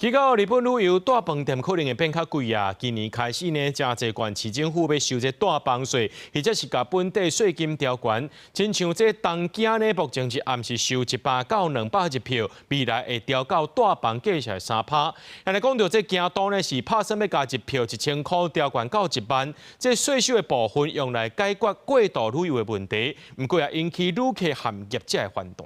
去到日本旅遊，蹛飯店可能會變較貴啊！今年開始呢，誠濟縣市政府欲收這蹛房稅，或者是共本地稅金調懸。親像這東京呢，目前一暗是收100到200日票，未來會調到蹛房價數3趴。按呢講著這京都呢，是拍算欲共一票1000箍調懸到1萬。這稅收的部分用來解決過度旅遊的問題，毋過也引起旅客和業者的反彈。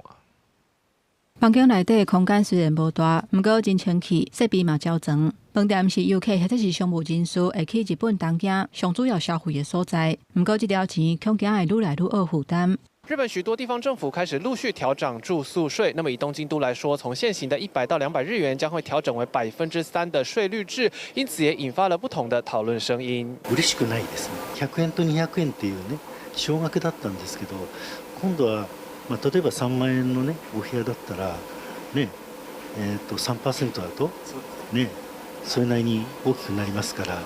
房間內底空間雖然無大，毋過真清氣，設備嘛齊全。飯店是遊客或者是商務人士會去日本東京上主要消費的所在。毋過這條錢恐驚會愈來愈學負擔。日本許多地方政府開始陸續調漲住宿稅。那麼以東京都來說，從現行的100到200日元將會調整為3%的稅率制，因此也引發了不同的討論聲音。嬉しくないですね。100円と200円っていうね、少額だったんですけど、今度はまあ例えば3万円のねお部屋だったらね、3%だとね、それなりに大きくなりますから。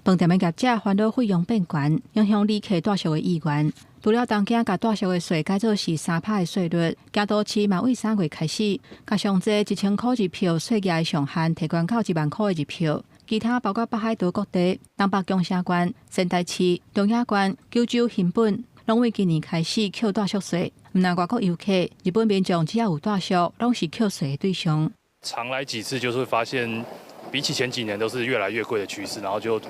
飯店的業者煩惱費用變懸，影響旅客蹛宿的意願。除了東京共蹛宿的稅改做是3趴的稅率，京都市嘛為3月開始，共上濟1000箍日票稅額的上限提懸到1萬箍的日票。其他包括北海道各地、東北宮城縣、仙台市、長野縣、九州、熊本，攏為今年開始扣蹛宿稅。毋但外國遊客，日本民眾只要有蹛宿，攏是扣稅的對象。常來幾次，就是會發現，比起前幾年都是越來越貴的趨勢，然後就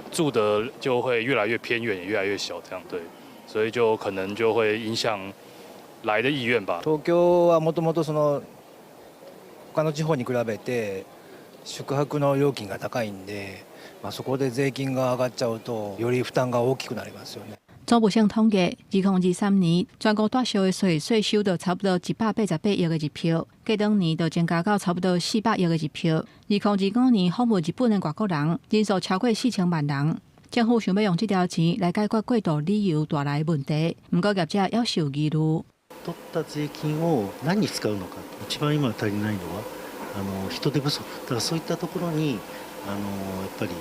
住的就會越來越偏遠，也越來越小，這樣對，所以就可能就會影響來的意願吧。東京はもともとその他の地方に比べて宿泊の料金が高いんで、まあそこで税金が上がっちゃうとより負担が大きくなりますよね。總務省統計，2023年全國蹛宿的稅稅收就差不多188億的日票，過兩年就增加到差不多400億的日票。2025年訪問日本的外國人人數超過4000萬人。政府想欲用這條錢來解決過度旅遊帶來的問題，毋過業者猶是有疑慮。取った税金を何に使うのか、一番今足りないのは人手不足。だからそういったところにやっぱり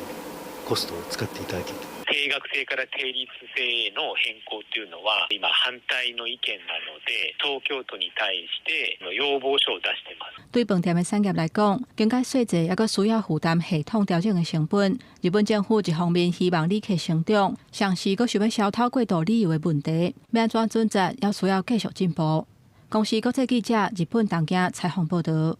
コストを使っていただきたい。定額制から定率制への変更というのは今反対の意見なので、東京都に対して要望書を出してます。對飯店的產業來講，更改稅制猶閣需要負擔系統調整的成本。日本政府一方面希望旅客成長，同時閣想欲消除過度旅遊的問題，欲按怎準則，猶需要繼續進步。公視國際記者日本東京採訪報導。